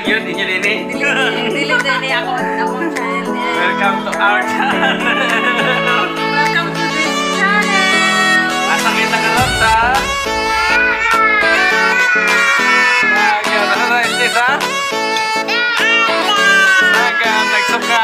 Yun, inyo din eh. Dili dili ako akong channel niya. Welcome to our channel. Welcome to this channel. Asa kita karon sa Naga, nasa na is ha? Naga, nagsuka.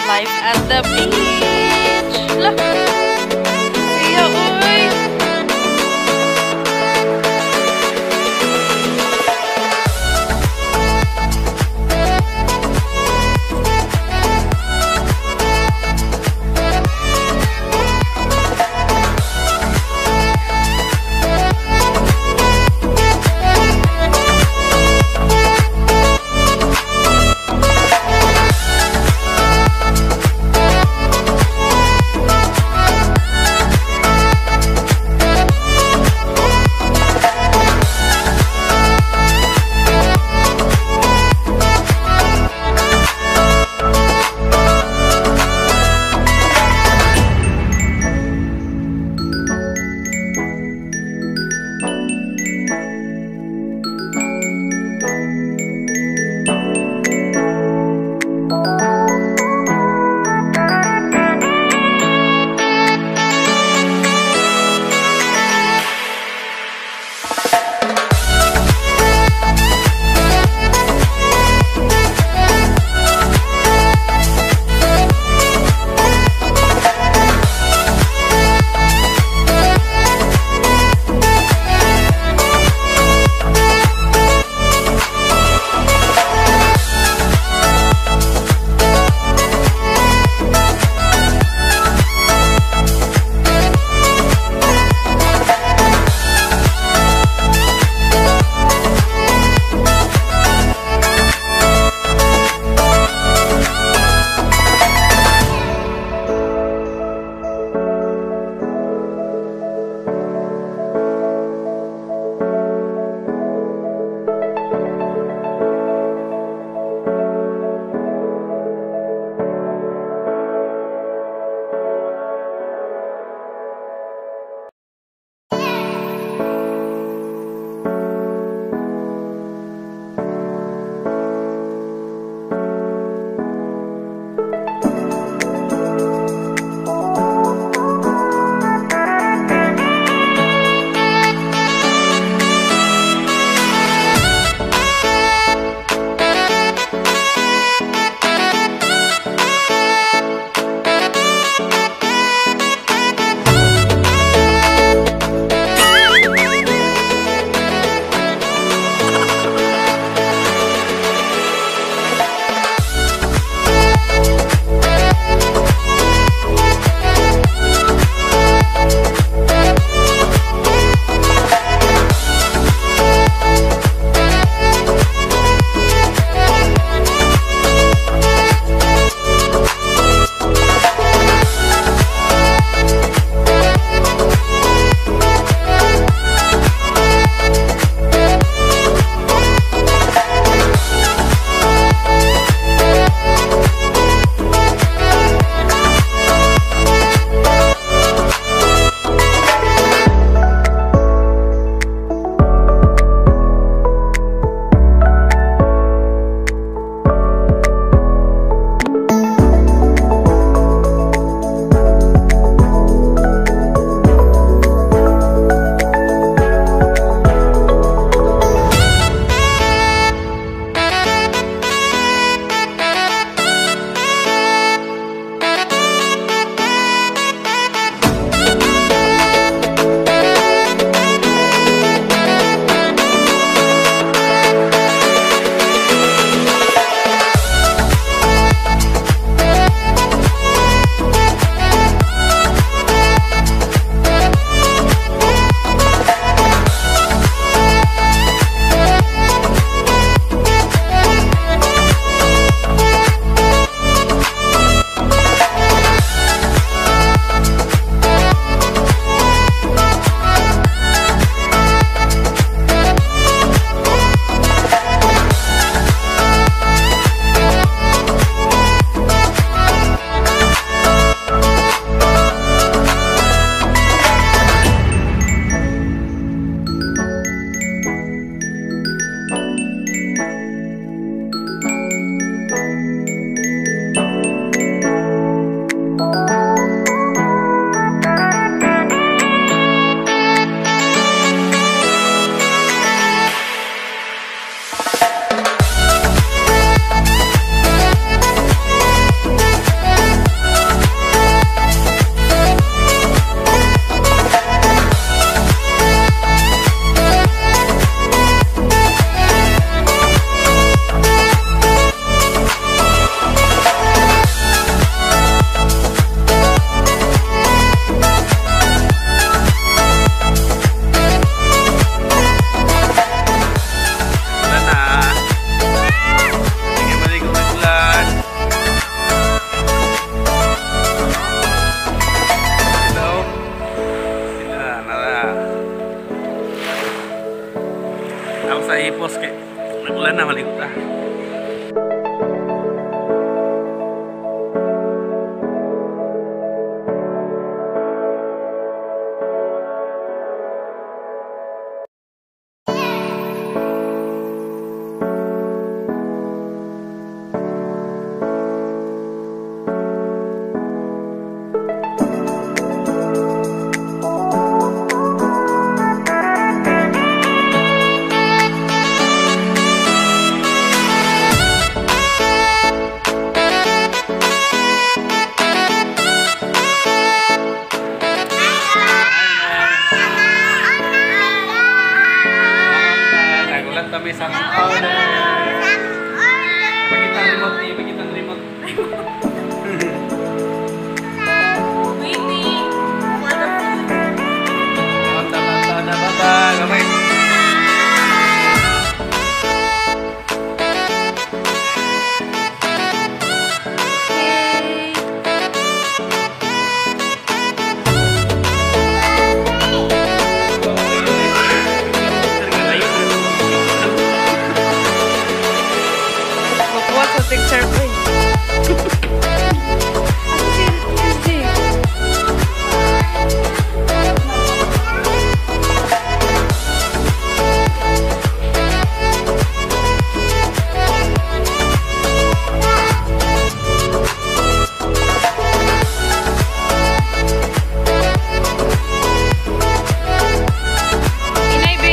Life at the beach. Look. Siya, uy. Na, maligo ta. Nagulat kami sa order. Pakita ang remote, eh. Pakita ang remote. Waiting for the food. Bata, bata, na bata. Gamay. Yay! Makuha sa picture ko eh. Asa si SJ? Inay, B!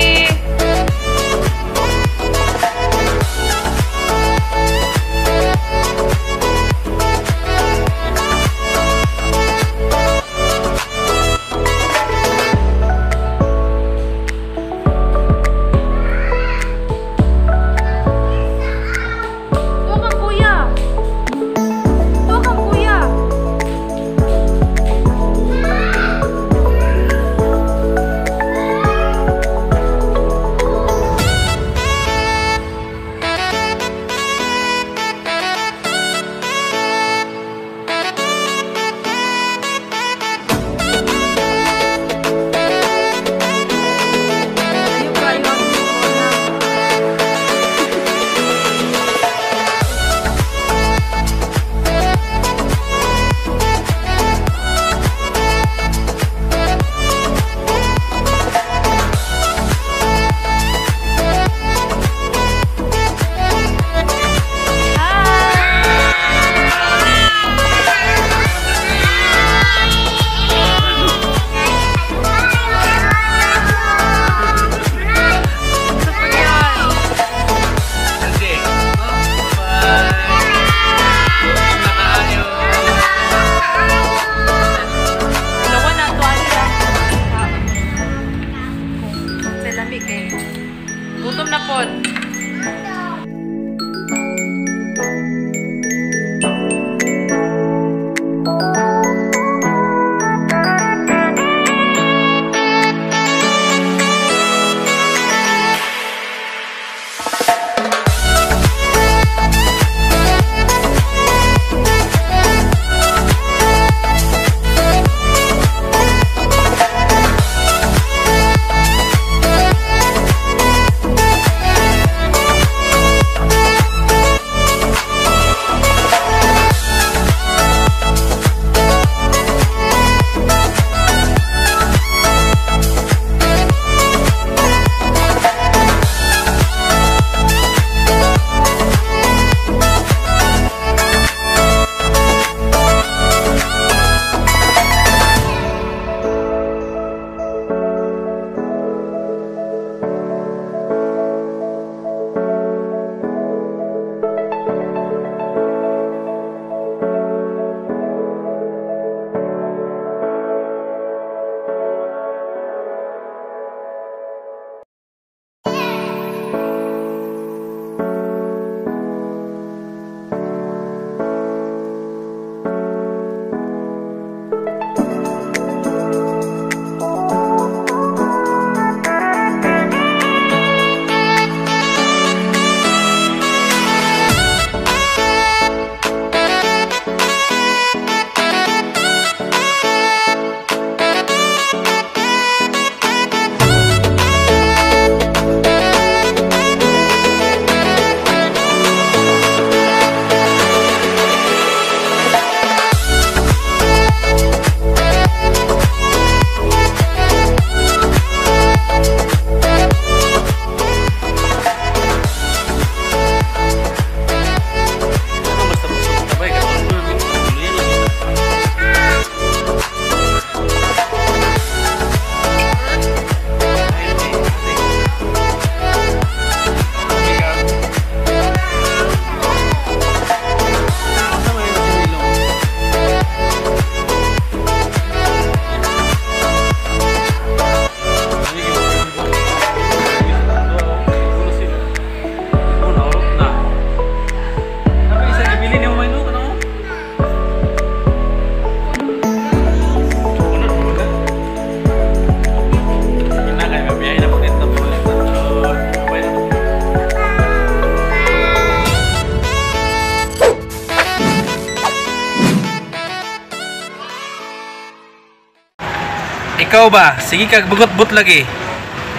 Ikaw ba? Sige kag bugot-but lagi.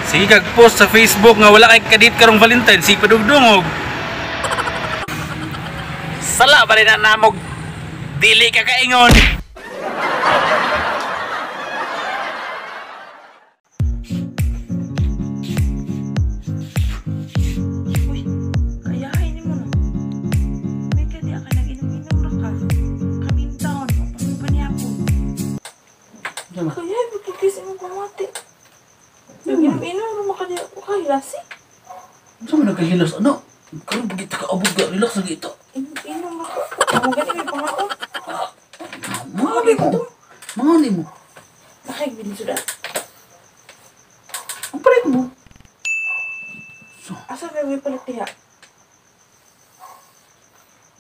Sige kag post sa Facebook nga wala kay kadate karong Valentine, sige padugdungog. Sala ba rin na namog dili ka kaingon. Uy, kayahin ni mo no. May kadi ka nag-inom-inom ra ka. Kamintaon, mapapanyapon. Kaya, bigkikis mo pamati. Nag-inom-inom ra makadi ako kahilasi. Unsa man nagkahilas ano? Karon pag kita kaabot ka, relax lagi ito. Inom-inom ra ka. Ako gani may pangaon. Mga ni mo. Mga ni mo. Nakagbili sudah. Ang palit mo. So, Asa may palit diha?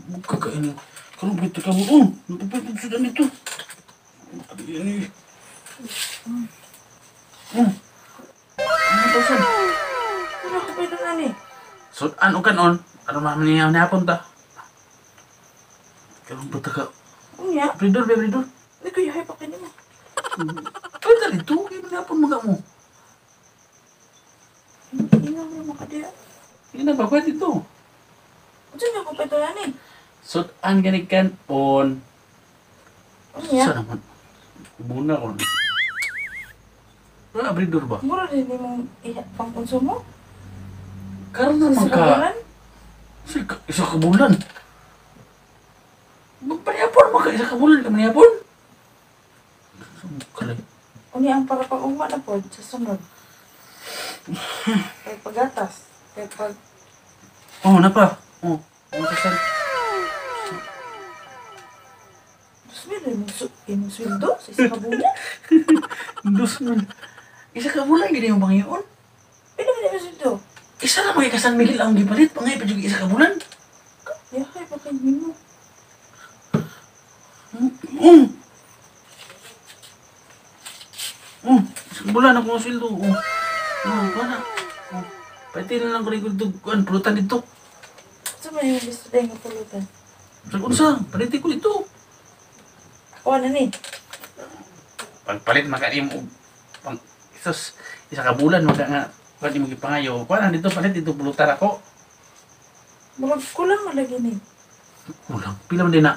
magkakainin. Karon pag kita kaabot, oh, napapalit sudah nito. Ini. Oh. Ano to son? Wala ka pa doon ani. So, ano ka noon? Ano man niya hapon ta? Karon pa ta ka. Unya, Bridor, be bridor. di ko yahay pa kini mo. Pwede dito, kaya man hapon mga mo. Inom ra makadiha. Hindi na ba pwede dito? Unsa nga ko pa doon ani? So, an gani kan on. Unya. Sa naman? Muna ko. Wala bridor ba? Mura din imong iha pangkonsumo. Karon naman Sa ka. bulan? Isa ka bulan. Magpanihapon man ka isa ka bulan ka manihapon. Kalay. Unya ang para pag ugma na pod sa sunod. Kay pagatas, kay pag Oh, napa. Oh, ano ka san? 2,000 imong sweldo sa isa ka bulan. 2,000. Isa ka bulan gid yung pangayon. Pila man imong sweldo? Isa lang mga ka San Miguel ang gipalit, pangay pa jud isa ka bulan. Yahay pa kay nimo. Oh. Oh, isa ka bulan ako ang sweldo. Oh. Oh, kana. Oh. Pwede na lang ko rin kuan pulutan dito. Sa man imong gusto dahil nga pulutan? Sa unsa, paliti ko dito. Ako na ni. Pagpalit maka nimo og pang isos isa ka bulan maka nga kuan imo gipangayo. Kuan dito palit dito pulutan ako. Murag kulang man lagi ni. Kulang pila man din na.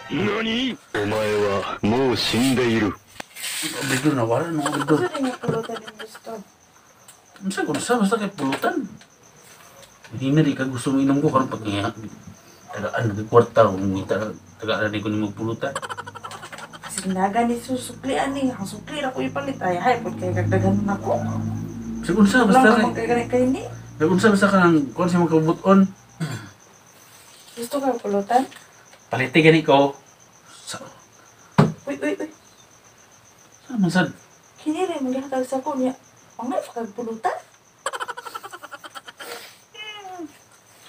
何お前はもう死んでいる。 Obligor na wala no obligor. Unsa rin nga pulutan imong gusto? Unsa ko sa basta kay pulutan. Hindi na rin ka gusto mo inom ko karon pag nga tagaan nag kwarta kung ngita tagaan na ko nimo pulutan. Sinaga ni susuklian ni, ang sukli ra ko ipalit ay hay pod kay kagdagan nako. Sa unsa basta Kulang ka kay kay ni. Sa unsa basta ka nang kuan sa mga kabuton. Gusto ka pulutan? Paliti gani ko. Sa Uy uy uy. sa man sad. Kini rin mo gihatag sa ko niya. Pangay pa kag pulutan.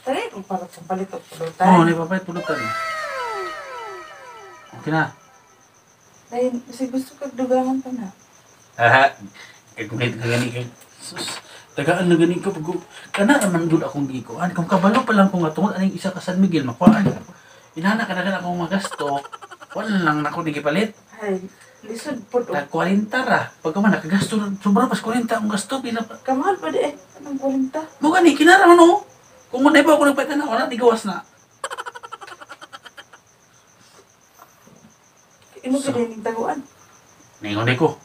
Tari ko para sa palit og pulutan. Oh, ni papay pulutan. Okay na. Dahil kasi gusto kag dugangan pa na. Aha. Kay kung ka gani kay sus. Tagaan na gani ko pag kana ra man gud akong gikuan. Kung kabalo pa lang ko nga tungod aning isa ka San Miguel makuan. Inana ka na akong magasto. Wala lang nako ni gipalit. Ay, lisod pod og Tag 40 ra. Pagka man nakagasto sobra pas 40 akong gasto pila pa. kamahal pa di eh. Anong 40? Mo gani kinara man oh. Kung wala pa ako nagpalitan na wala di gawas na. Imo ka din taguan. Ningon ko.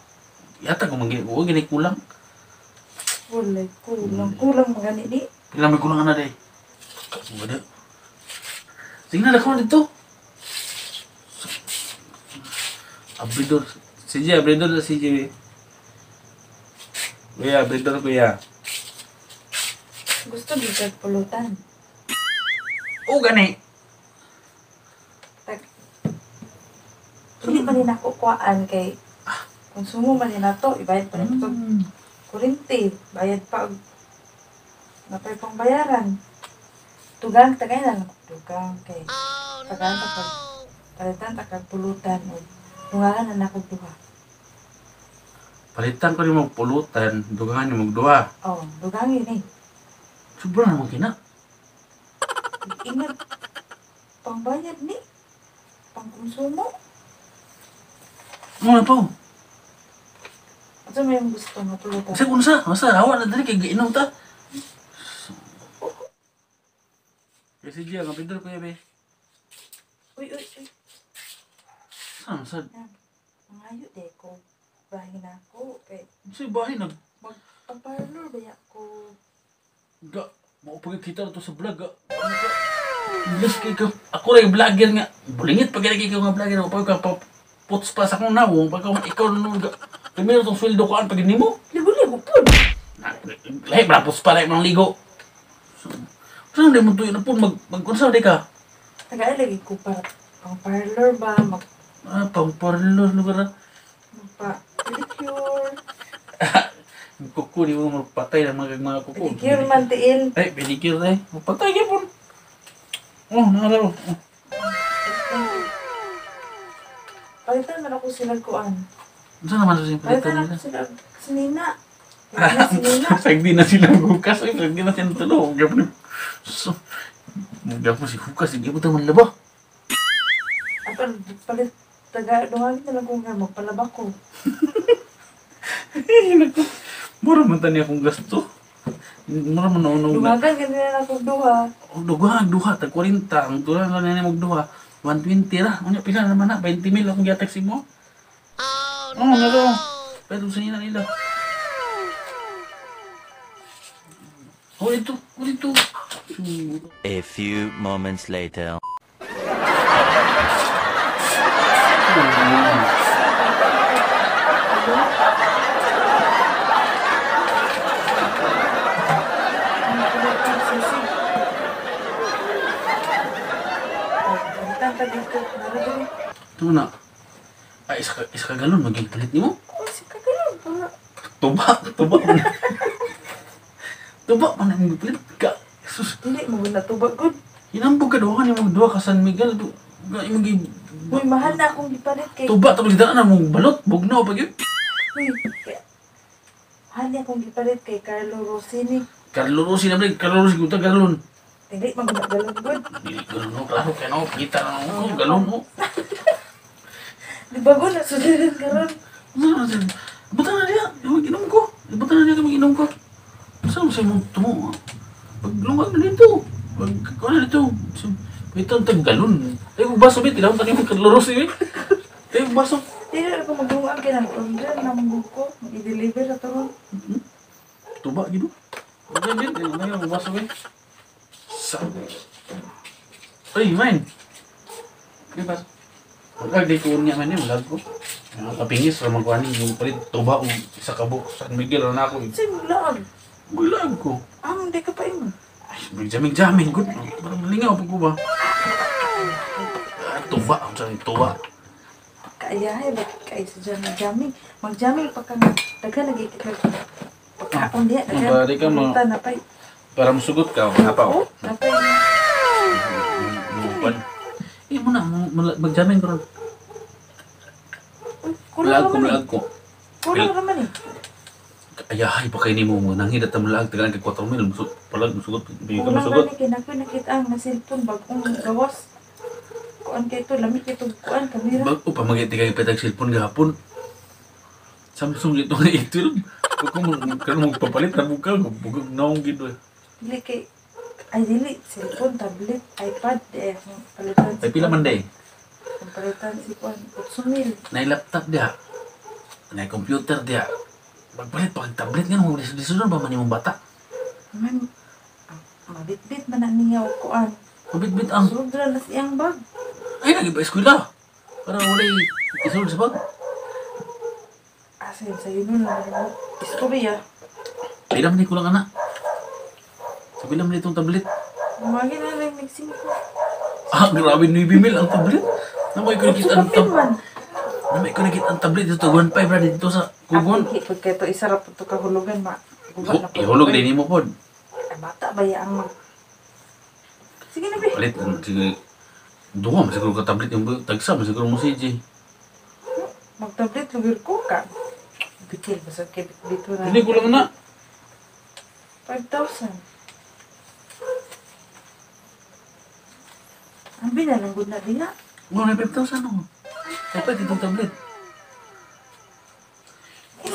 Yata ko mangi ko gini kulang. Wala, kulang. Kulang magani ni. Pila may kulang na day. Wala. Sige na dako dito. Abridor. CJ, abridor na CJ. Kuya, abridor kuya. Gusto di kag pulutan. O gani. Tag. Dili pa ni nako kuhaan kay konsumo man ni nato, ibayad pa ni nato. Kurente, bayad pa og napay pang bayaran. Dugang tagay na lang dugang kay tagaan ta kag palitan ta kag pulutan og dungangan na nako duha. Palitan ko nimo pulutan, dugangan nimo duha. Oh, dugangin ni. Sobra naman kina. Ingat pangbayad ni. Pangkonsumo. Mo na pa. Unsa may gusto nga pulutan? Sa unsa? Basta hawa na diri kay giinom ta. Kasi diya nga pindol kuya be. Uy, uy, uy. Saan sa? Mangayo de ko. Bahin ako kay Sa bahin nag magpa-parlor ba ako. Ga, mao pag kita to sa vlog. Yes, kay ka. Ako ra vlogger nga. Bulingit pag kay ikaw nga vlogger, pag ka puts pa sa akong nawong, pag ikaw nun ga. Primero tong sweldo ko an pag nimo. Ligo-ligo pud. Lahi ba puts pa lahi mang ligo. Saan di mo tuyo na pud mag mag-unsa di ka? Tagaan lagi ko para pang parlor ba mag pang parlor lugar. Magpa pedicure. Kuko di mo magpatay ng mga kuko. Pedicure man tiil. Ay, pedicure eh. Magpatay gyapon. Oh, naaraw. Oh. Palitan man ako sila kuan. Unsa naman sa palitan Palitan nila? ako sila sinina. Sinina. Sagdi na sila hukas. Ay, sagdi na sila tulo. Gapon. So, gapon si hukas. Hindi mo taman laba. Apan, palit, taga, duhagin na lang kung nga, magpalaba ko. Ay, naku. Mura man tani akong gasto. Mura man ako nung... Duhagan, ganyan na akong duha. Oh, duha, duha, tag 40. Ang duha na lang magduha. 120 ra. Unya, pila naman na. 20 mil akong giatag si mo. Oh, no! Nalo. Pero sa nila nila. Oh, ito. Oh, ito. A few moments later. Ito na. Ay, isa ka galon, maging palit nimo? Oh, isa ka galon. Para... Tuba, tuba man. Tuba man ang palit ka. Jesus. Hindi, mo na tuba, good. Hinambog ka, duha ka ni magduha ka San Miguel. Uy, mahal na akong gipalit kay... Tuba, tapos daan na mong balot, bugnaw pag yun. Uy, mahal na akong gipalit kay Carlo Rossini. Carlo Rossi na ba? Carlo Rossi, guta galon. Hindi, maganda galon, good. Hindi, galon, no. Klaro, kaya no, kita na ako, galon, no. Di ba ko, nasulirin ka ron? Buta na niya, mag-inom ko. Buta na niya, mag-inom ko. Saan mo sa'yo mong tumo? Paglungag na dito. Pagkuha na dito. Ito ang taggalon. Ay, kung baso, bit. Ilang tayo mong Carlo Rossi, eh. Ay, kung baso. Hindi na ako maglungag ka ng order na mong ko. Mag-i-deliver na ito ron. Tuba, gino. Okay, bit. Ay, kung baso, bit. Ay, man. Di ba? Wala, di ko niya man yun. Wala ko. Kapingis, ramang kuhanin. Yung palit, tuba o isa kabuk. San Miguel, na ako. Sa'yo, maglaag. Maglaag ko. Ah, hindi ka pa yun. Ay, magjamming-jamming. Good. Parang malingaw pag ko ba? Tuba. Ang saan tuba. Kaayahay, bakit kayo sa jamming-jamming? Mag-jamming pa ka nga. Daghan, nagigit. Pagkaon diya. Daghan, napay. Para musugot ka. Napa ko. Napay. Mupan. Eh, muna. Mag-jamming ko ron. Kulang ko, naman eh. ko. Kulang naman eh. Ayahay, pa kayo ni mo. Nanghidat ang malaag. Tagaan kay 4 mil. Palag, musugot. Hindi ka Kulang musugot. na ni. Kinakoy nakita ang na-cellphone. Bagong gawas. Kuan kayo ito. Lamig ito. Kuan, kamera. Bago pa magiti kayo patag cellphone gahapon. Samsung ito nga ito. Pag kung magpapalit, nabog ka. Bugag naong gito eh. Dili kay... Ay, dili. Cellphone, tablet, iPad. Eh, palitan. Ay, pila man day? Palitan si Kuan. 8 mil. Nay laptop diha. Nay computer diha. Magpalit pa ang tablet nga. Disunod ba man yung bata? Man, mabitbit man na niya o kuan. Mabitbit ang? Sulod na siyang bag. Ay, nag-iba eskwela. Para walay isulod sa bag. Ah, sayo, sayo nun lang. Istorya. Pila man kulang anak. Sabi lang itong tablet. Gumagi na lang nag-singko. Ah, grabe, 9 mil ang tablet. Namay ko nakita ang tablet. Namay ko nakita ang tablet dito, 1.5 ra dito sa kugon. Pag kaya ito, isa ra po ito kahulugan, ma. Ihulog din mo po. Ay, bata ba ya ang mag... Sige na, be. Palit, sige. Duha, masiguro ka tablet yung tagsa, masiguro mo si G. Mag-tablet, lugar ko ka. Bitil, basta kay dito na. Hindi ko lang na. 5,000. Ang binalanggod na din na. Wala na 5,000 ako. Dapat itong tablet.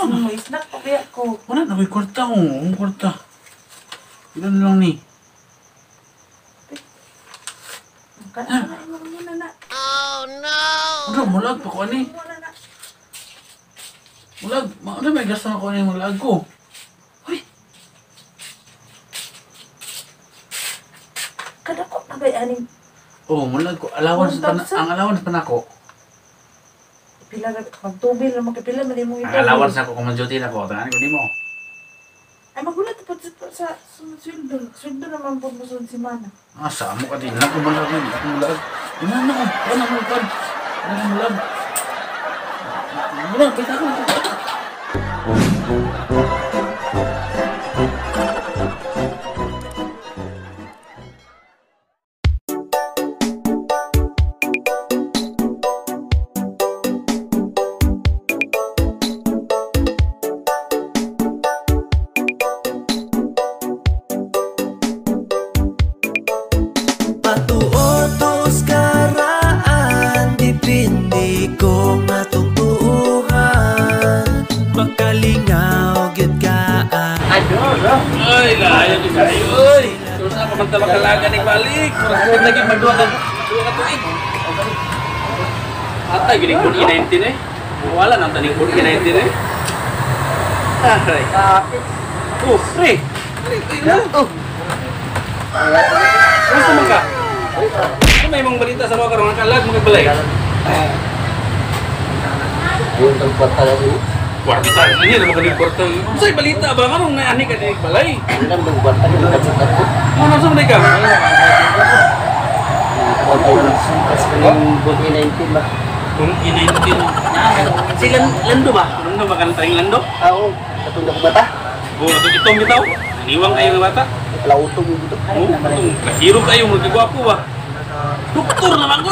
Mo snack pa kaya ko. Wala na ko'y kwarta ko. Ang kwarta. Ilan lang ni? Kana na imo muna na. Oh no. Ano mulag pa ko ani? Mulag, ano may gasto na ko ani mulag ko. Uy. Kadako na bay aning. Oh, mulag ko allowance pa na, ang allowance pa nako. Pila ra magtubil ra makipila man imong ito. Ang allowance nako kung man-duty nako, tangan ko nimo. Ay magulat pa sa sweldo. Sweldo naman po mo sa semana. Ah, sa amo ka din. Nako mulag, ako mulag. Ina na ko, wala mo kan. Wala mulag. Wala pita ko. Patuotos karaan, dipindi ko nga tungtuhan. Makalingaw gyud ka. Ay, layo gyud kayo oy. Susa pa man ta makalaga ning balik. Murag lagi magduha ka tuig. Atay gini kun E19 eh. Wala nang taning kun E19 eh. Aray. Oh, pre. Oh. Gusto man ka? Ano may mong balita sa mga karoon? Kalag mga balay? Buntang kwarta na siya. Kwarta? Ano yun? Magaling kwarta. Sa'y balita ba? Anong naani ka din balay? Ano bang kwarta? Ano ka sa ko? Ano sa mga ka? Kung E19 ba? Kung E19. Si Lando ba? Lando ba? Kanang tayong Lando? Oo. Katong na ko bata? Oo. Katong itong bitaw. Naniwang kayo ng bata? Lautong yung ito. Oo, kahiro kayo, magkagwapo ba? Doktor naman ko!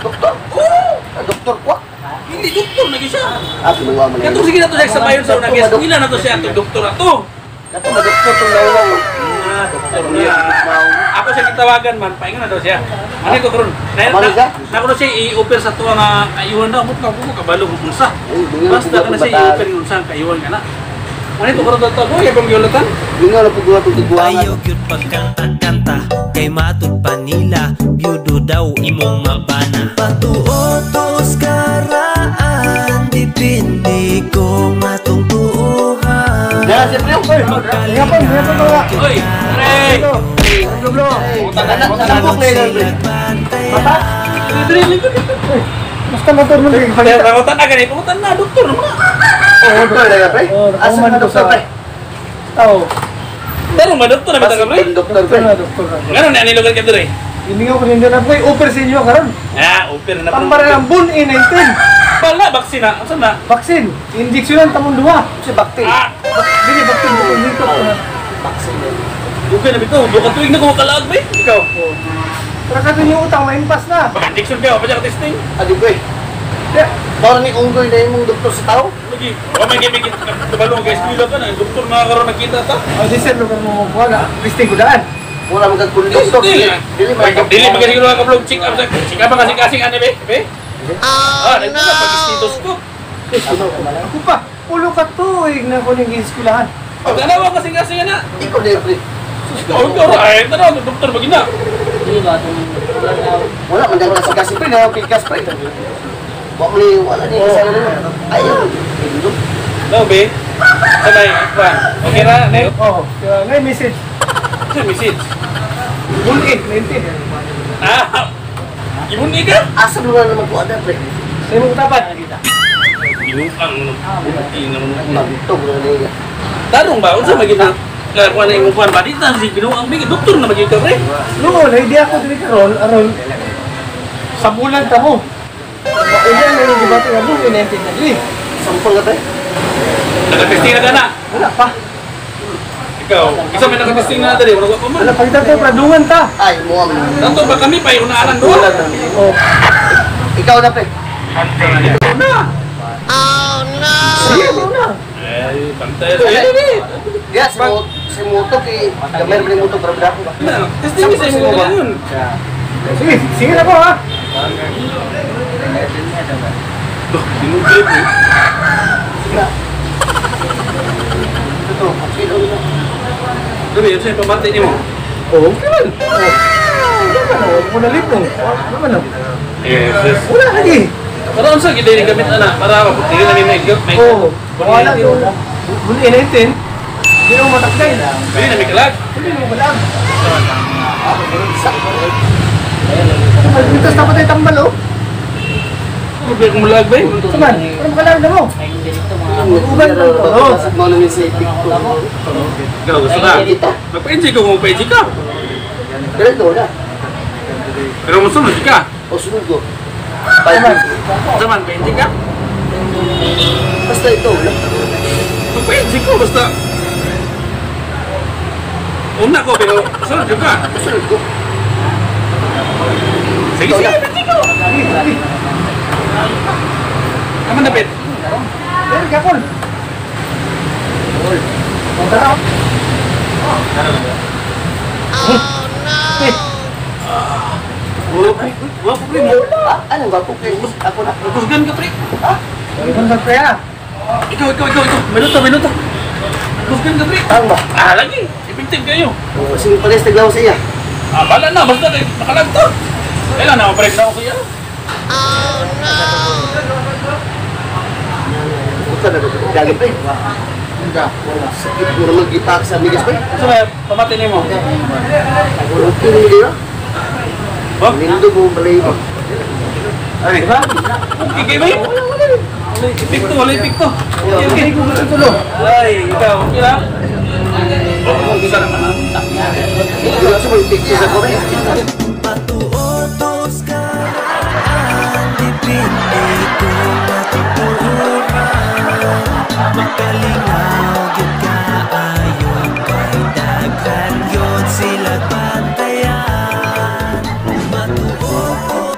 Doktor? Oo! Doktor ko? Hindi, doktor na siya! Ah, kinuha mo na yun. Katong sige na to siya sa bayon sa unang eskwela na to siya, itong doktor na to! Katong na doktor itong nauna ko. Ah, doktor na. Ako siya kitawagan man, paingan na daw siya. Ano ito karon? Nako na siya i-offer sa tuwa nga kayuhan daw. Amot ka ko, kabalo kung unsa. Basta ka na siya i-offer yung unsa ang kayuhan ka na. Ano ito karon daw ko, ibang giulatan? Yung nga napagawa itong tiguangan. Ayaw gyud pagkanta-kanta, kay matud pa nila, byudo daw imong mabana. Patuotos karaan, dipindi ko nga tungtuhan. Oy, pre! Bata? Basta motor mo rin. Pangutan na ganito, pangutan na, doktor naman na. Oo, doktor na pre? Asa na doktor pre? Oo. Pero ba doktor na ba taga pre? Doktor pre. Doktor na. Ngano na ani lugar ka dere? Hindi ko kunin na pre, offer sa inyo karon. Ah, offer na. Pambara ng Bun E19. Bala vaccine na. Unsa na? Vaccine. Injeksyonan tamong duha. Si baktin. Ah, dili vaccine dito. Vaccine. Dugay na bitaw, duha ka tuig na ko kalaag bay. Ikaw. Pero kato yung utang, ma-impas na. Baka injection kayo, pa siya testing. Adi ko eh. Para ni Unggoy na imong doktor sa tao. Lagi, wa may gibigit kabalo ang eskwela ka na, doktor na karon nakita ta. Oh, di sir, lugar mo kuha na. Testing ko daan. Wala man kag doktor. Dili man dili man siguro ka vlog check up sa check up kasi kasing ani be. Be. Oh, no. Nagpapa pag-stethoscope. Ako pa, pulo ka tuig na ko ning eskwelahan. Dalawa kasi kasing ana. Ikaw dili pre. Ikaw ay tanaw doktor bagina. Wala man dang kasi pre, na pikas pre. Wa man ni wala ni kasama nimo. Ayaw. No be. Sabay, kwan. Okay ra, ne? Oo. Ngay message. Sa message. Bun E19. Ah. Ibon ni ka? Asa mo na naman kuha pre? Sa imong tapat. Ginuang na ni. Tarong ba unsa man gid kuan na imong kuan ba di ta si Ginuang bi doktor na magyud ka pre. No, idea ko diri karon aron sa bulan ta mo. Mauna na yung gibati nga Bun E19 na dili. Sampol ka pre. Nakatesting na ka na? Wala pa. Ikaw, isa may nakatesting na dali, wala pa man. Wala pa kita to, pradungan ta. Ay, mo ang. Tanto ba kami pa yung naanan doon? Oh. Ikaw na pre. Ikaw na. Oh no. Sige, mo na. Eh, bantay. Ya, si Mutok eh. Gamay rin Mutok grabe ako ba. Testing sa imo ba yun? Sige, sige na po ha. Duh, dinugay po. Ito, okay lang na. Gabi, yun sa'yo, pamati niyo mo. Oo, okay man. Wala man, oh. Wala lipo. Wala man, oh. Yes. Wala lagi. Para unsa gid ni gamit ana para maputi na may may Oo. Wala to. Wala 19. Di na mo matakday. Dili na may kalag. Hindi na mo kalag. Magpitas na patay tambal, oh. Ano ba kung lag ba? Saman, ano makalag na mo? Uban lang to. Oh. Mo namin sa epekto. Ikaw gusto ka? Kita. Magpa-NG ko kung magpa-NG ka. Pero ito na. Pero musunod ka. O sunod ko. Saman, pa-NG ka? Basta ito. Magpa-NG ko, basta. Una ko, pero sunod ka. Sunod ko. Sige, sige, pa-NG ko. Kaman dapit. Pero kapon. Tara. Oh, wala pre mo. Ah, anong gwapo? Ako na. Kusgan ka pre. Ibang sa pre, ah. Ikaw, ikaw, ikaw, ikaw. Minuto, minuto. Kusgan ka pre. Tama ba? Ah, lagi. Epektive kayo. Kasi pares taglaw sa iya. Ah, bala na, basta kay nakalag to. Kailan na, ma-break na ako kuya. Buta na dagi pre. Sakit mo naman gipak sa migas pre. So, may pamati nimo. Okay ni dito. Oh, Nindo mo balay mo. ay. Okay kay bay. Epekto, wala epekto. Okay, okay. Tulo. Ay, ikaw, okay lang? Oh, gusto naman ah. Gusto mo ipikto sa ko pre. Patuotos karaan Dipindi ko matuturan. Makalingaw gyud kaayo kay daghan gyud sila bantayan. Matuo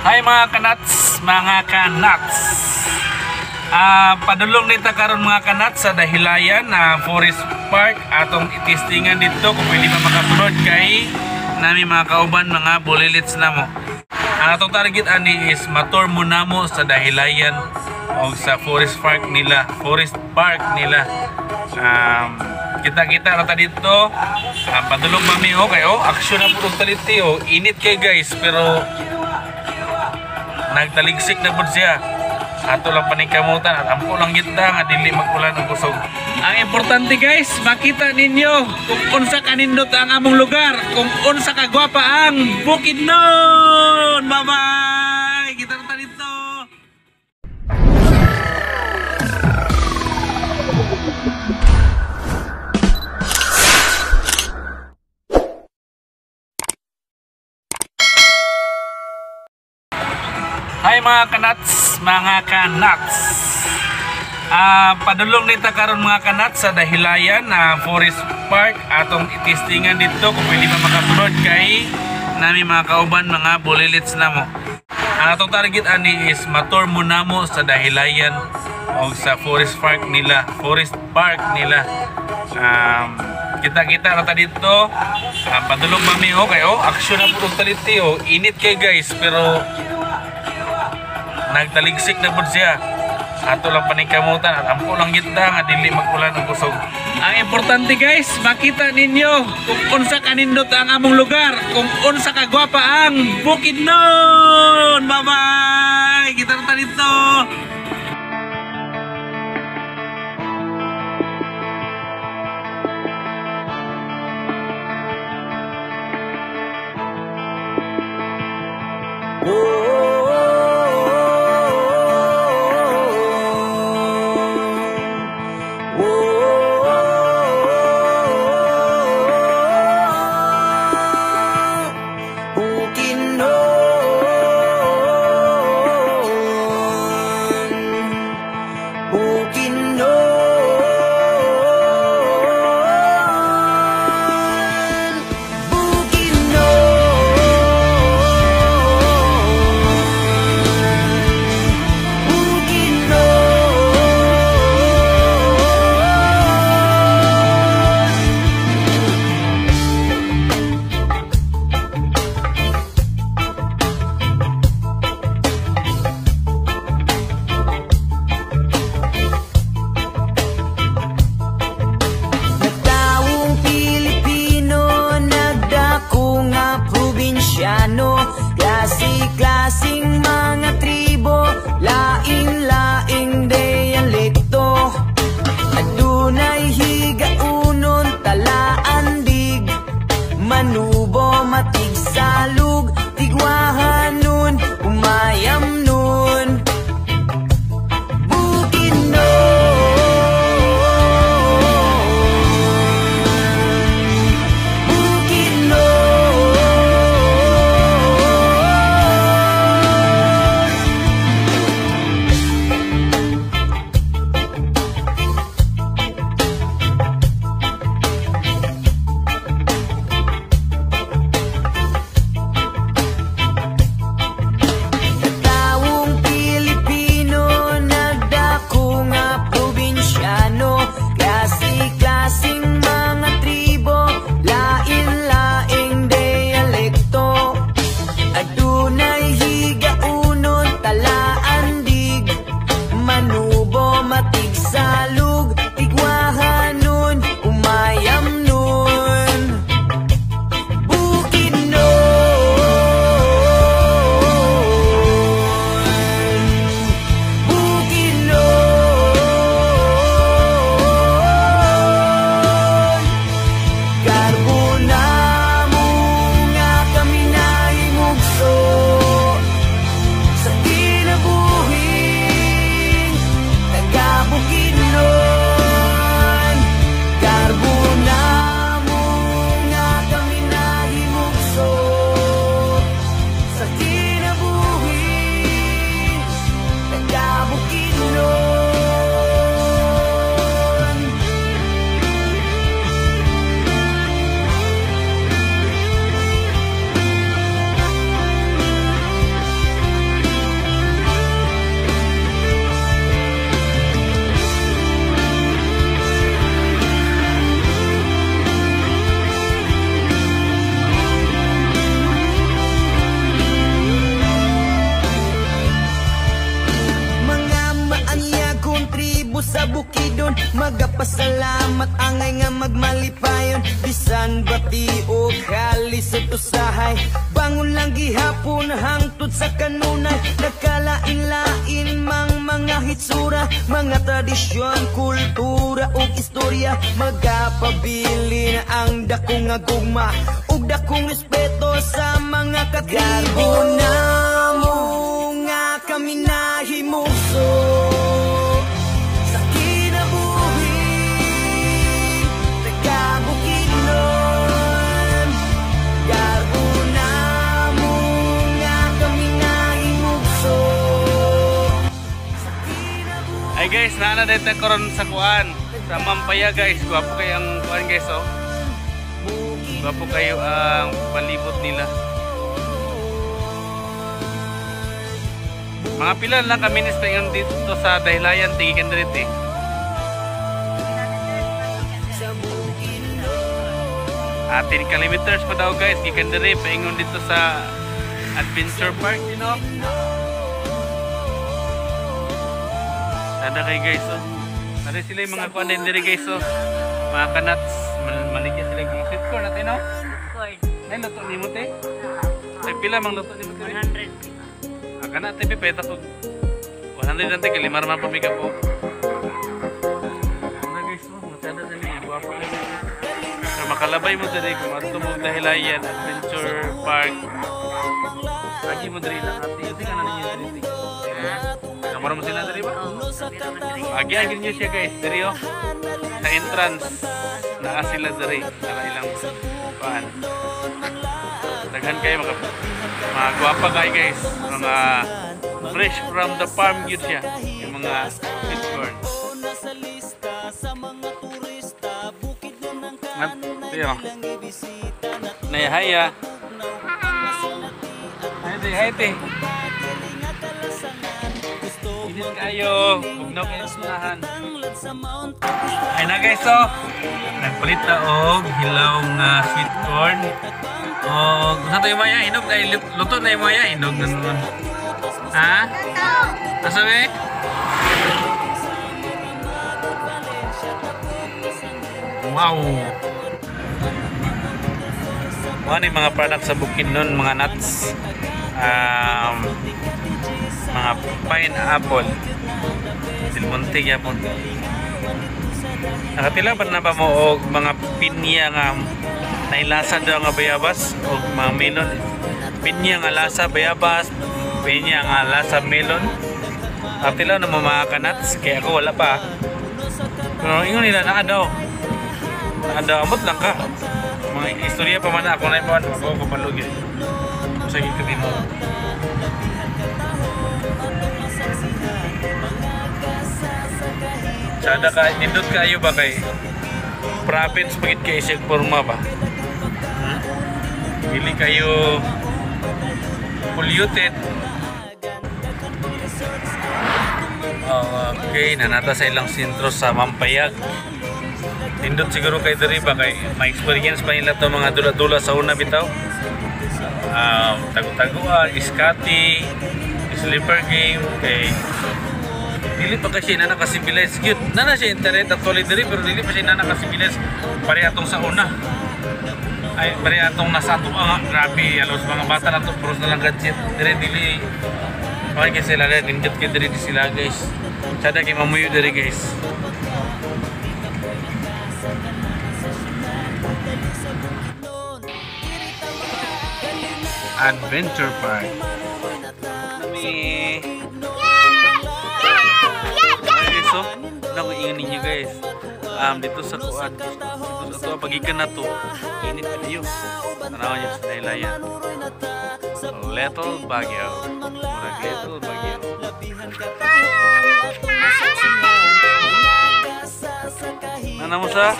Hi mga kanats, mga kanats. Padulong nita karon mga kanats sa Dahilayan na Forest Park atong itistingan dito kung pwede pa makasulod kay nami mga kauban mga bulilits namo. Ang atong target ani is matur mo namo sa Dahilayan o sa Forest Park nila, Forest Park nila. Kita-kita ra ta dito. Padulong mami oh kay oh action na pud og taliti oh. Init kay guys pero nagtaligsik na pud siya. Ato lang paningkamutan at ampo lang kita nga dili magulan og kusog. Ang importante guys, makita ninyo kung unsa kanindot ang among lugar, kung unsa kagwapa ang Bukidnon. Bye-bye. Kita na ta dito. Hi mga kanats, mga kanats. Padulong nita karon mga kanats sa Dahilayan na Forest Park atong itistingan dito kung pwede pa makasulod kay nami mga kauban mga bulilits namo. Ang atong target ani is matur mo namo sa Dahilayan o sa Forest Park nila, Forest Park nila. Kita-kita ra ta dito. Padulong mami oh kay oh action na pud og taliti oh. Init kay guys pero nagtaligsik na pud siya. Ato lang paningkamutan at ampo lang kita nga dili magulan og kusog. Ang importante guys, makita ninyo kung unsa kanindot ang among lugar, kung unsa kagwapa ang Bukidnon. Bye-bye. Kita na ta dito. Bukidnon. Magapasalamat angay nga magmalipayon. Bisan bati o kalisod usahay, bangon lang gihapon hangtod sa kanunay. Nagkalain-lain mang mga hitsura, mga tradisyon, kultura ug istorya. Magapabili na ang dakong nga gugma ug dakong respeto sa mga katribo. Na mo nga kami nahimuso sa kinabuhi, taga-Bukidnon. Garbo na mo nga kami nahimugso sa kinabuhi. Ay guys, naana dito karon sa kuan sa Mampaya guys. Gwapo kayo ang kuan guys oh. Gwapo kayo ang palibot nila. Mga pila lang kami ni ngayon dito sa Dahilayan, tigikan dito eh. Atin kilometers pa daw guys, gikan diri paingon dito sa Adventure Park, you know. Sada kay guys oh. Nari sila yung mga kuan din diri guys oh. Mga kanats, maligya sila yung sweet corn natin no. Corn. Ay luto nimo te. Ay pila mang luto nimo te? 100. Kana te peta ko 100 lang te kay lima man pamika po. Ana guys oh, matada sa niya guwapo kay. So makalabay mo diri kung adto mo Dahilayan Adventure Park. Lagi mo diri lang ate. Kasi kana ninyo diri. Kamaro mo sila diri ba? Agi agi niyo siya guys diri oh. Sa entrance naa sila diri para ilang kuan. Daghan kayo mga gwapa kayo guys, mga fresh from the farm gyud siya yung mga sweet corn. Tiyo. Nayahaya. Hi te, hi te. Init kayo, bugnaw kayo sa unahan. Ay na guys oh. Nagpalit na og hilaw nga sweet corn. Og unsa tayo maya hinog na luto na yung maya hinog na naman. Ha? Asa be? Wow. Mga ni mga product sa Bukidnon, mga nuts, mga pineapple, Del Monte gyapon. Nakatila ba na ba mo og mga pinya nga nailasa daw nga bayabas og mga melon? Pinya nga lasa bayabas, pinya nga lasa melon. Nakatila na mo mga kanats, kaya ako wala pa. Pero ingon nila naa daw. Naa daw, amot lang ka. Mga istorya pa man ako na ipawan, ako kapalugi. Sige katimo. Sada ka, nindot kayo ba kay province pagit kay isig porma ba? Dili kayo polluted. Okay, nanata sa ilang sentro sa Mampayag. Nindot siguro kay diri ba kay ma-experience pa nila to mga dula-dula sa una bitaw. Tago-taguan, iskati, sleeper game kay dili pa kasi na naka-civilize cute. Nana siya internet actually diri pero dili pa siya na naka-civilize pare atong sa una. Ay pare atong nasa ato nga grabe alos mga bata na to puros na lang gadget. Diri dili okay kasi sila nindot kay diri di sila guys. Sada kay mamuyo diri guys. Adventure Park. Kami. So, naku ingon ninyo guys. Dito sa kuan, dito sa ato pagikan na to. Init kayo. Tanawan niyo sa Dahilayan. Little Baguio. Murag Little Baguio. Nana mo sa?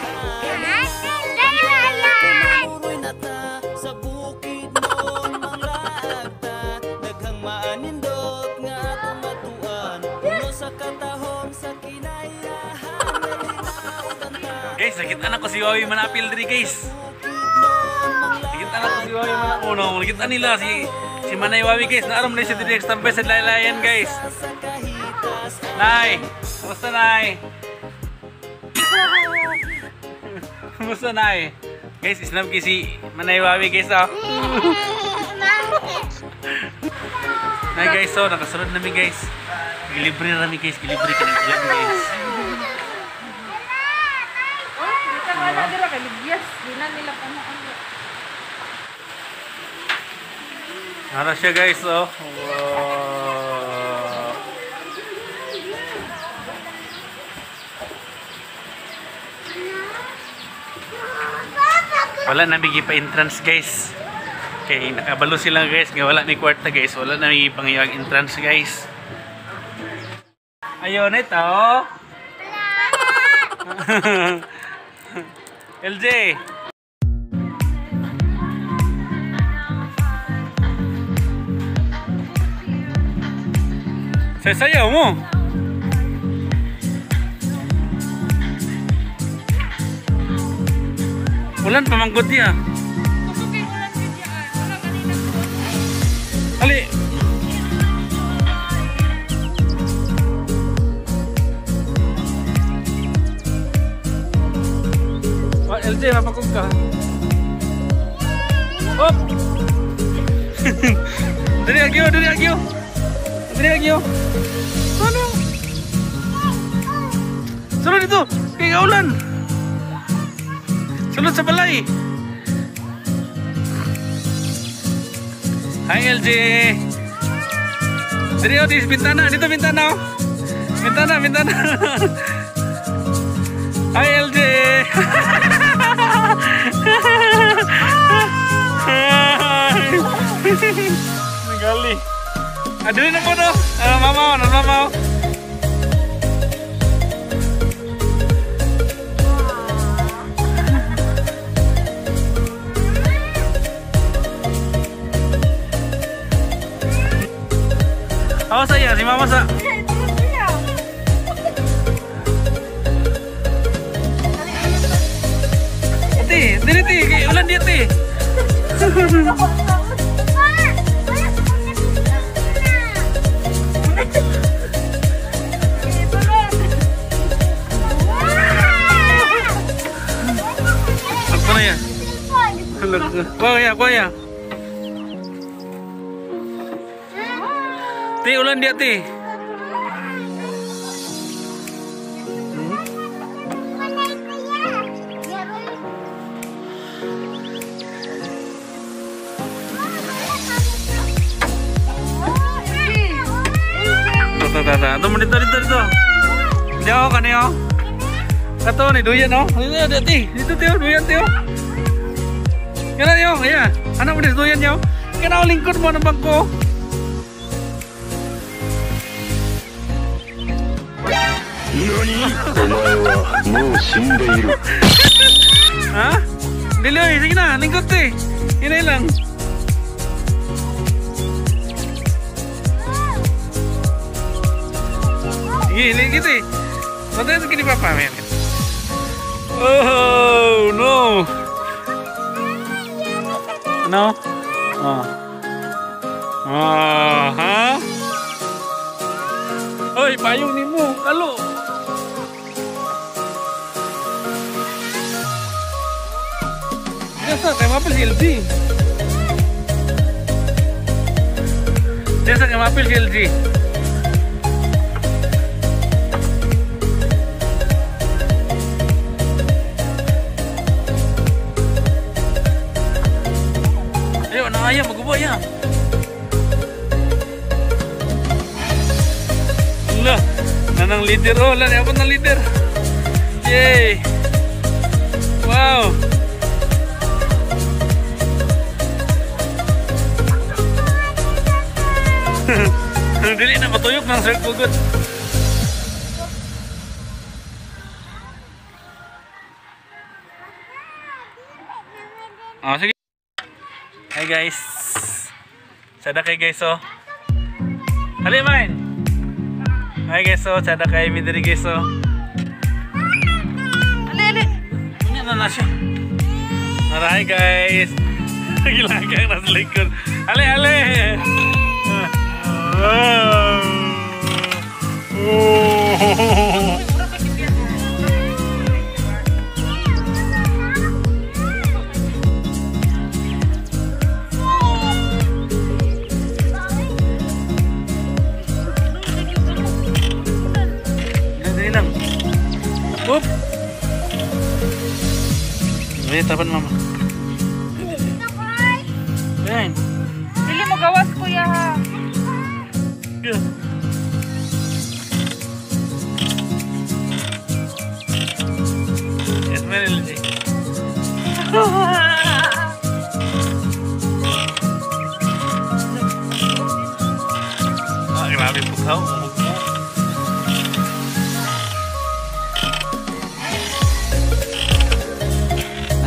Guys, nakita na ko si Wawi Manapil diri guys. Nakita na ko si Wawi Manapil. Oh, nakita nila si Manay Wawi guys. Naarom na siya diri standby sa Dahilayan guys. Nay, kumusta Nay? Kumusta na eh? Guys, isnab kasi Manay Wawi guys oh. Hi guys, so nakasunod nami guys. Gilibre rami guys, gilibre ka ng ulan guys. Nara siya guys oh. Wow. Wala na migi pa entrance guys. Okay, nakabalo sila guys nga wala ni kwarta guys, wala na migi pangiyag entrance guys. Ayon ito. LJ. Sayaw mo. Ulan pamangkot niya. Ali. Oh, LJ, mapakog ka. Op. Dali agyo, dali agyo. Dali agyo. Ano? Sulod dito. Kay ulan. Sulod sa balay. Hi LJ. Dali oh, di bintana, dito bintana oh. Bintana, bintana. Hi LJ. Nagali. Dali na po no. Mama, mama. Awas saya, si mama sa. Ate, dili ti, ulan di ate. Ako na yan. Kuya, kuya. Ti, ulan dia ti. Tata, tata. Dito, dito, dito. Di ako kaniyo. Kato ni duyan oh. Dito ti, dito ti, duyan ti oh. Kana yo, iya. Anak mo duyan yo. Kana lingkod mo ng bangko. Ha? Dili oy, sige na, lingkod ti. Hinay lang. Sige, lingkod ti. Patay sa kini papa, men. Oh, no. Ano? Oh. Oh, ha? Oy, payong nimo, kalo. Desa kay mapil si LG. Desa kay mapil si LG. Ayo, na ayam magubo ya. Allah, nanang leader oh, lan apa nang leader. Yay. Wow. Dili na matuyok ng sir pugot. Oh, sige. Hi guys. Sada kay guys oh. Hali main. Hi guys oh, sada kay mi diri guys oh. Ali ali. Unya na na siya. Hi guys. Gilagang nasa likod. Ali ali. Oh. Oh. Up. Wait, tapan mama. Ayan. Dili mo gawas kuya ha. Good. Yes, Mary. Ah, grabe po ka.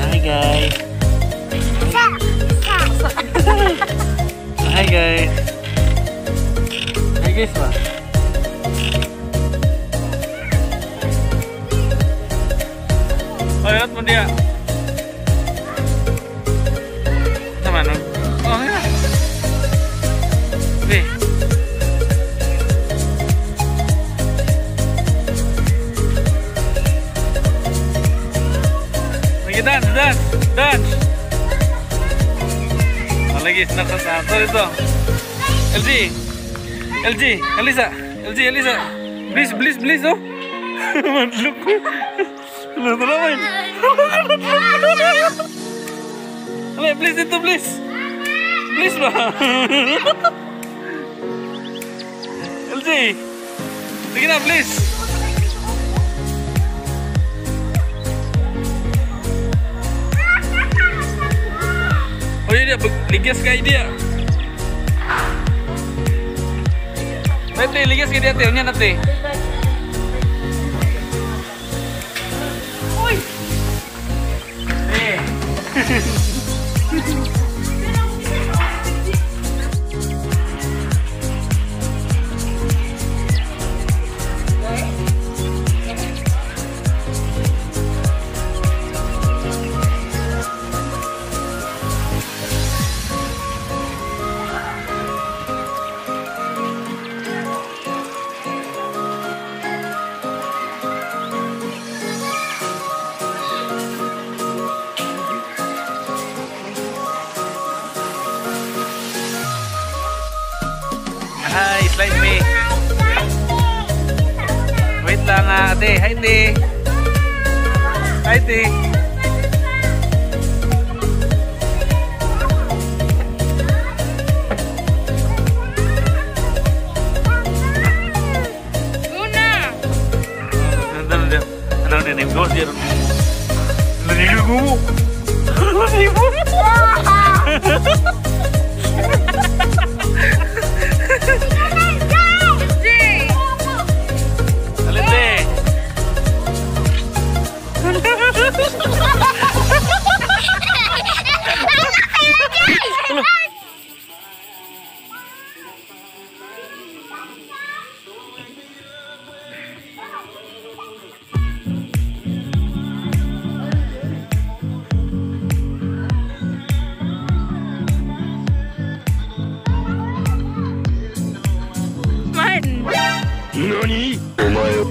Hi guys. Hi guys. Hi guys ba? Ayot mo dia. Naman. Oh, yeah. Be. Lagi dance, dance, dance. Lagi snap snap ito. LG. LG, Elisa. LG, Elisa. Please, please, please, oh. Madlok ko. Ano naman? Alay, please dito, please. Please ba? LG. Sige na, please. Oh iya, ligas kay dia. Wait, ligas kay dia, te. Unya na, te. Uy! Eh. Hi, slide me. Wait lang ate. Hi, te. Hi, te. Una! Ano na yung ghost yan? Naligo mo. Naligo mo. 何お前を。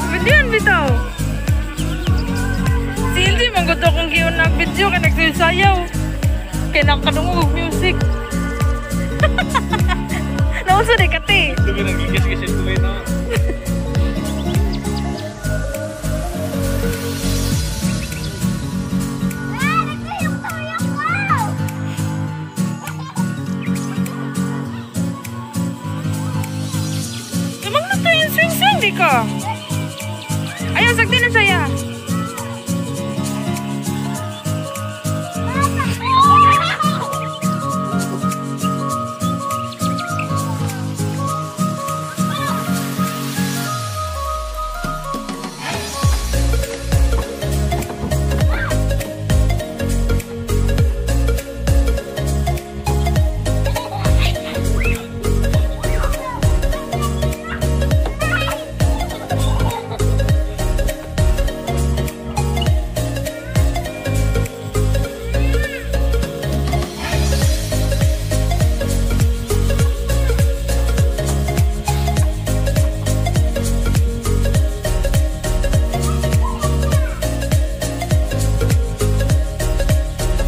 Videoan bitaw. Si LG manggod akong giyon ng video kay nagsayaw. Kay nakadungog og music. Nausa di kati. Tuloy nang gigas-gigas tuloy na. Swing-swing di ka. Ayaw, sagdi na siya.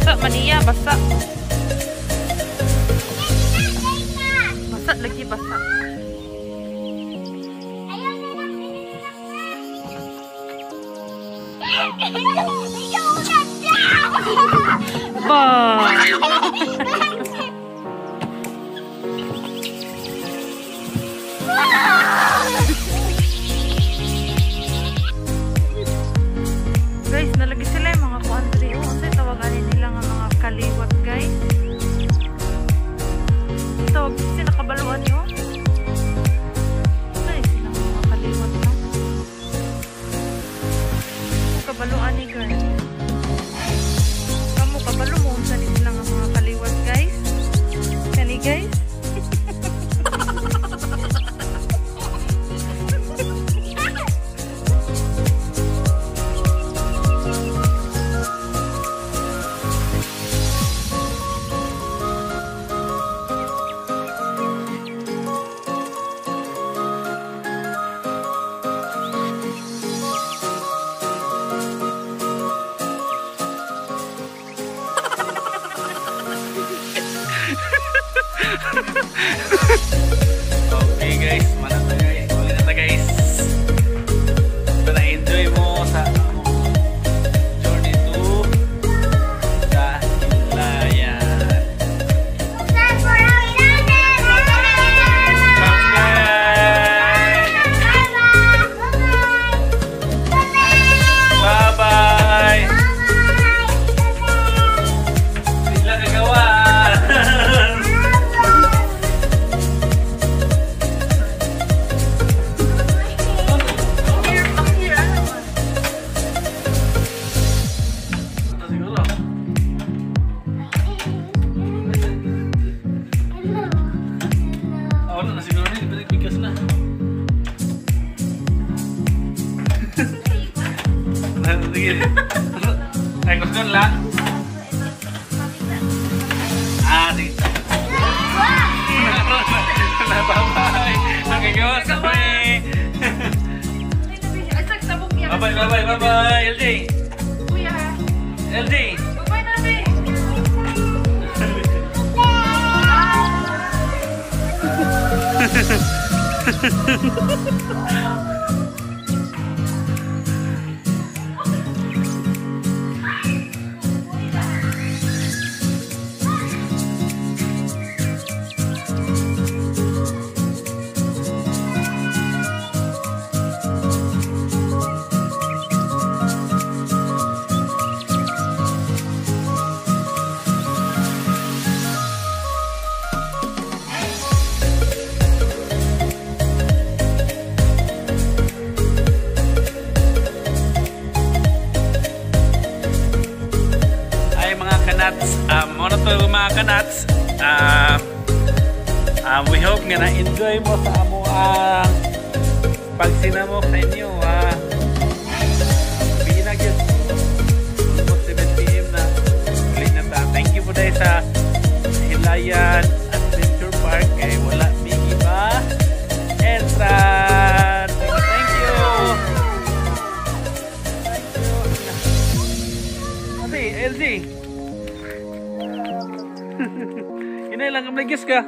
Basa maniya, basa. Lagi basa. Ba. Guys, nalagi sila yung mga kuan diri. Oh, unsay tawagan nila nga mga kaliwat, guys? Tawag sila kabaluan niyo. Unsay sila mga kaliwat no? Kabaluan ni guys. Kamo kabalo mo unsa ni sila nga mga kaliwat, guys? Kani, guys? Okay guys, manata guys, uli na ta guys. So na-enjoy mo sa journey to sa Hilayan. Subscribe! Bye-bye! Sila kagawa! Ito siguro. Ah, wala na siguro ni, pinagbigas na. Sige. Ay, kusgon lang. Ah, sige. Bye-bye. Nakagawa sa kami. Bye-bye, bye-bye, bye-bye. LJ. Kuya. LJ. Bye-bye na, be. Ay mga kanats, muna to mga kanats. We hope nga na-enjoy mo sa amo ang pagsinamok sa inyo. Gabi na gyud. Almost 7 PM na. Uli na ta. Thank you po dahil sa Hilayan Adventure Park. Kay wala mi iba. Entrance! Thank you! Thank you! Ate, LG! Inay lang, kamlagis ka.